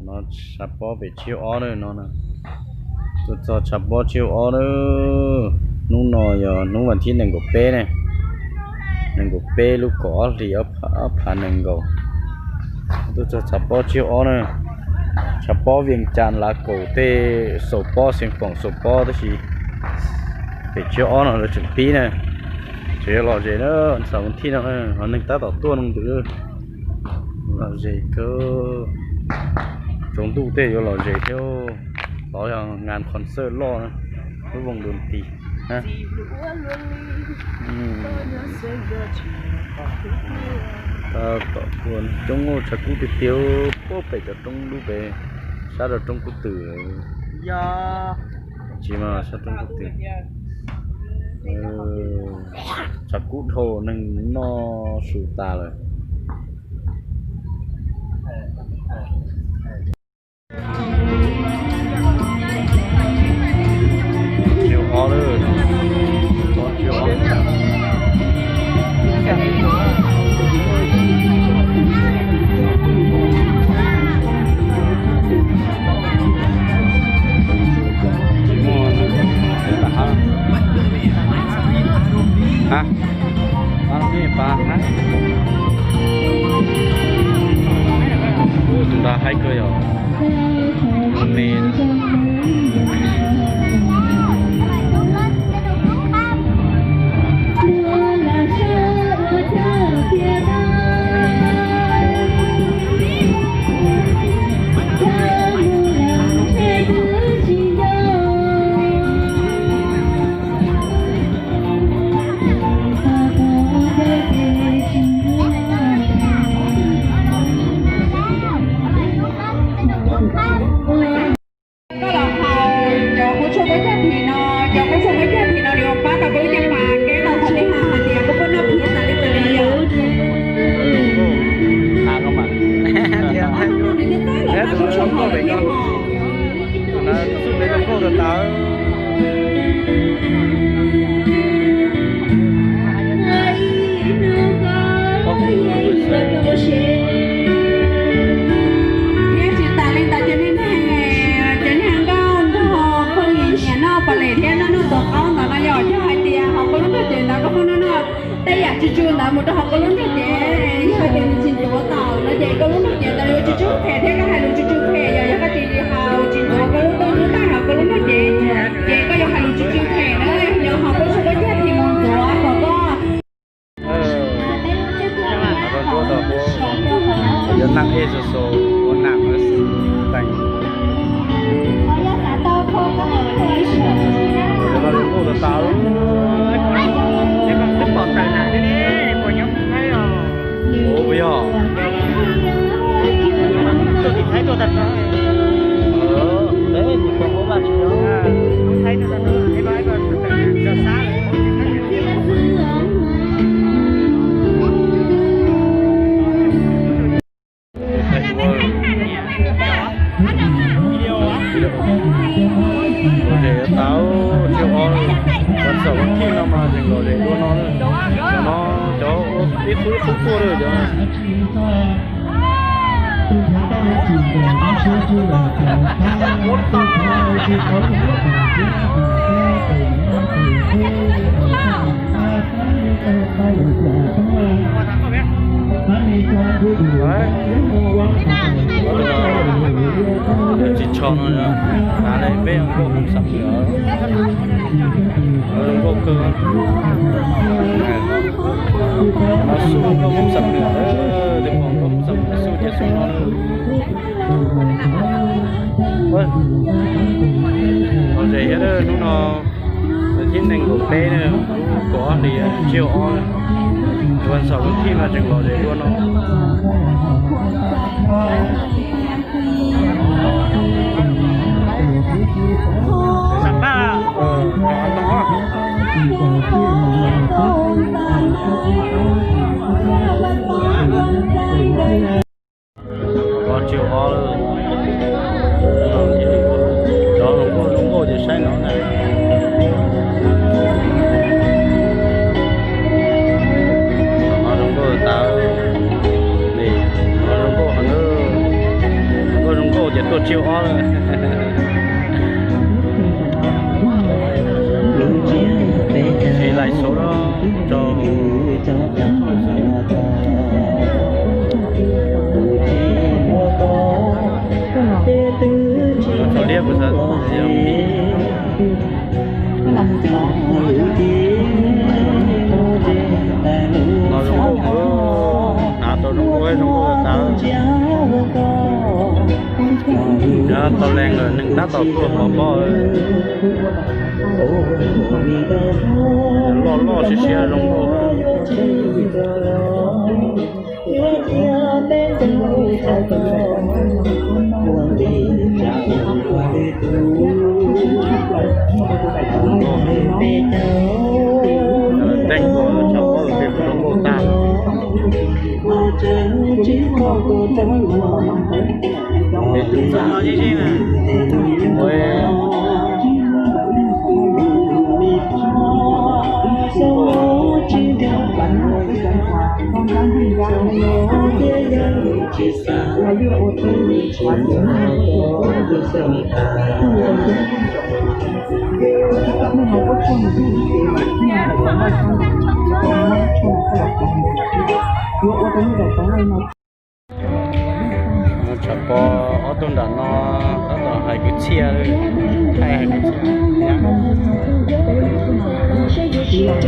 Tshav pob pem tsiab ob na no. Tuaj txog tshav pob tsiab ob na. Hnub no yog hnub vas thib nees nkaum peb ne, nees nkaum peb lub kaum ob hlis ob phav nees nkaum. Tuaj txog tshav pob tsiab ob na. Tshav pob Vias Cas Lav Kaum tej xaus pob, Xeev Khuam xaus pob tab sis pem tsiab ob no lawv tseem pib na. Tseem yuav lom zem na, xaum vas thib no ho neeg tab tom tuaj no ntws. Lom zem kawg. Tsaus ntuj tej yuav lom zem thiab. Tod yog ngan concert loj na, lub voos dua nti. Tab tom ua coob, tshav kub tiag tiag, puag pem cov roob lub pem, sab rau roob Kub Twm. Tsis mas sab roob Kub Twm. Tshav kub dhau, neeg noj su tas lawm. Tus nrag haib kawg yog me. Koj los haus cov kub tshuaj kub cag phim no, cov kub tshuaj kub cag phim no nws yuav pab tau koj lub cev pas keb tau thaum nej haus hais tias koj pub noj phim xav li tas li yom. Thiab tsis tas li ntawd ces nej, ces nej nkauj nraug phooj ywg nyiam noj pom lem thiab noj noj tuav qaub ntawd no yog, yog hais tias hauv koj lub nrog cev ntawd koj pheej noj noj tej yam tsw tsw ntawd mus rau hauv koj lub nrog cev, yog hais tias nws tsis ntuav tau no ces koj lub nrog cev ntawd yuav tsw tsw phem thiab koj hais lus tsw tsw phem, yog, yog koj tsis haus tsis ntuav koj lub nrog cev, ces koj yuav hais lus tsw tsw phem na, yog hauv koj tshuaj kub cag phim mus ntuav kom koj Yuav nam ej xo xo, ua nam xwb teem. Yuav los lus nkuj tas tas. Ua yog. Lom zem tau, tsis ua, ua txawm ua thij no mas tseem lom zem dua no. Cov no, cov ib qub ib qub tuaj lawm cov. Cov tsis tsho no, hnav li peb nkauj Hmoob Xam Nwm, zoo nkauj kawg. No xub nkauj Hmoob Xam Nwm, tus pom nkauj Hmoob Xam Nwm xub ces xub no. Lom zem thiab hnub no, thib nees nkaum peb na, lub kaum ob hlis tsib hlis ob, ua txhaum lub thij mas tseem lom zem dua no. Los tsib hlis ob, cov hluas nkauj hluas nkauj ces saib no na. Hluas nkauj tas, hluas nkauj hluas nkauj hluas nkauj ces Triệu ob lawm. Ces lais xauv rau txog liab kuv xav no zoo nkauj, hnav tau zoo nkauj, zoo nkauj tas. Tau lees lawm, neeg tab tom tuaj pov pob. Loj loj siab siab zoo nkauj. Teeb tuaj tshav pob pem zoo nkauj tag. Pem tus txaj no yeej yeej na. Tshav pob ob tug nram no tab tom hais kwv txhiaj, thaij hais kwv txhiaj.